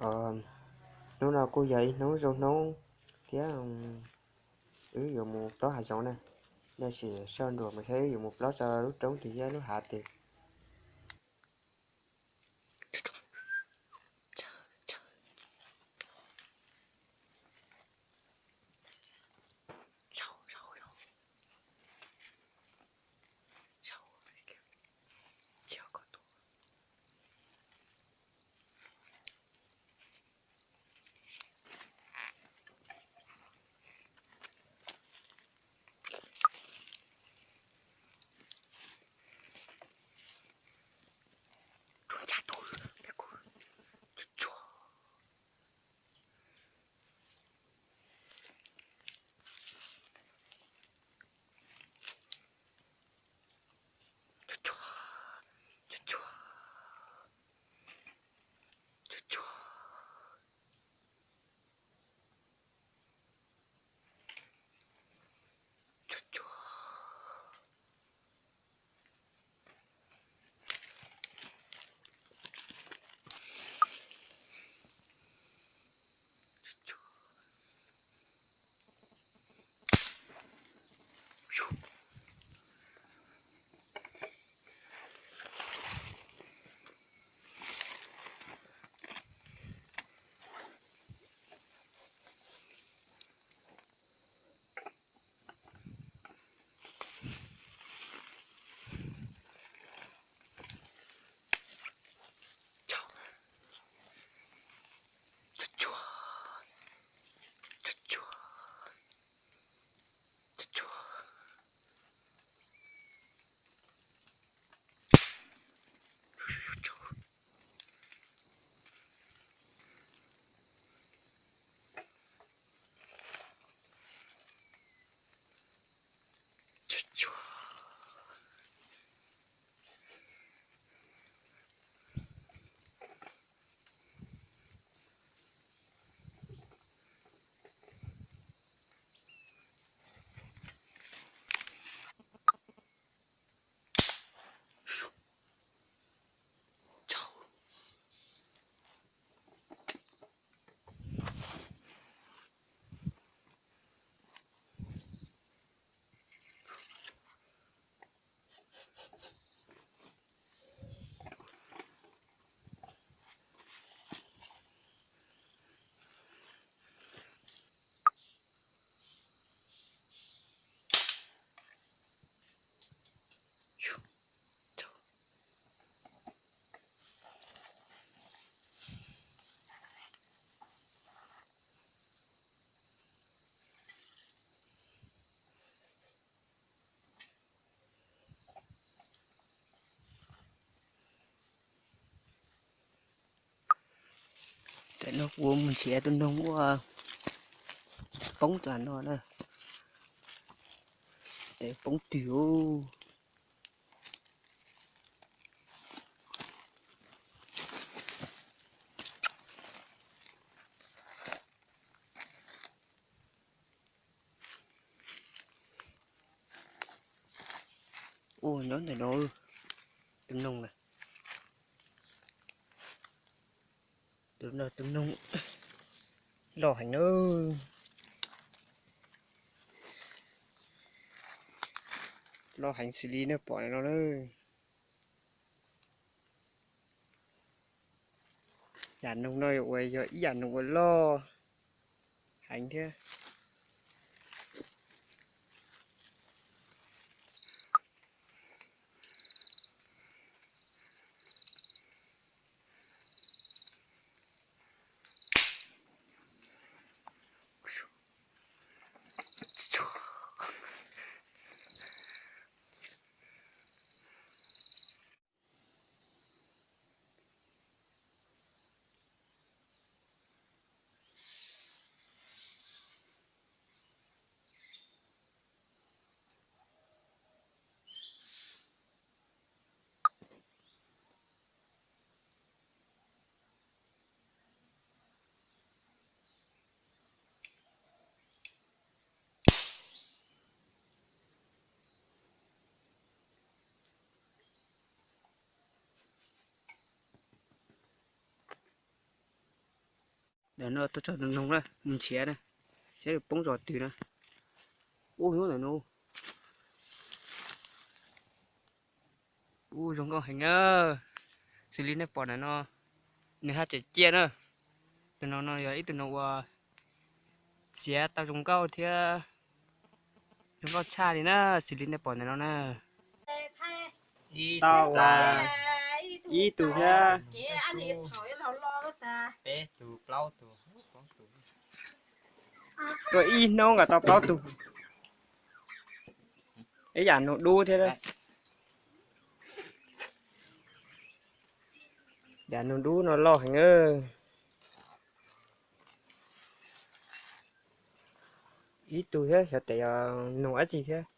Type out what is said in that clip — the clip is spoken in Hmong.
Hnub no kuj yog ib hnub zoo hnub thiab, wb yuav mus plob hav zoov na. Tab sis soj ntsuam mus saib wb yuav mus plob rau lub roob twg thiab lub hav twg. Tam no kuv mus nrhiav tus noog uas poob tas no na. Tes poob twg. Ua nyob ntawm no, tus noog na, tus no tus noog loj heev na, loj heev xws li nej pom no na. Yam noog no uas yog ib yam noog uas loj heev thiab. Ntawm no tuaj txog tus noog na, mus nrhiav na, saib poob zos twg na. Ub, nyob ntawm no. Ub, zoo nkauj heev na. Xws li nej pom ntawm no, nws haj tseem ciaj na. Tus noog no yog ib tug noog uas txiav tau zoo nkauj thiab zoo nkauj tshaj li na, xws li nej pom ntawm no na. Tau ib tug thiab. Tuaj ib hnub nkaus tau plaub tug. Ib yam noog dub thiab. Yam noog dub no loj heev. Ib tug thiab, xyov tes yog noog dab tsi thiab.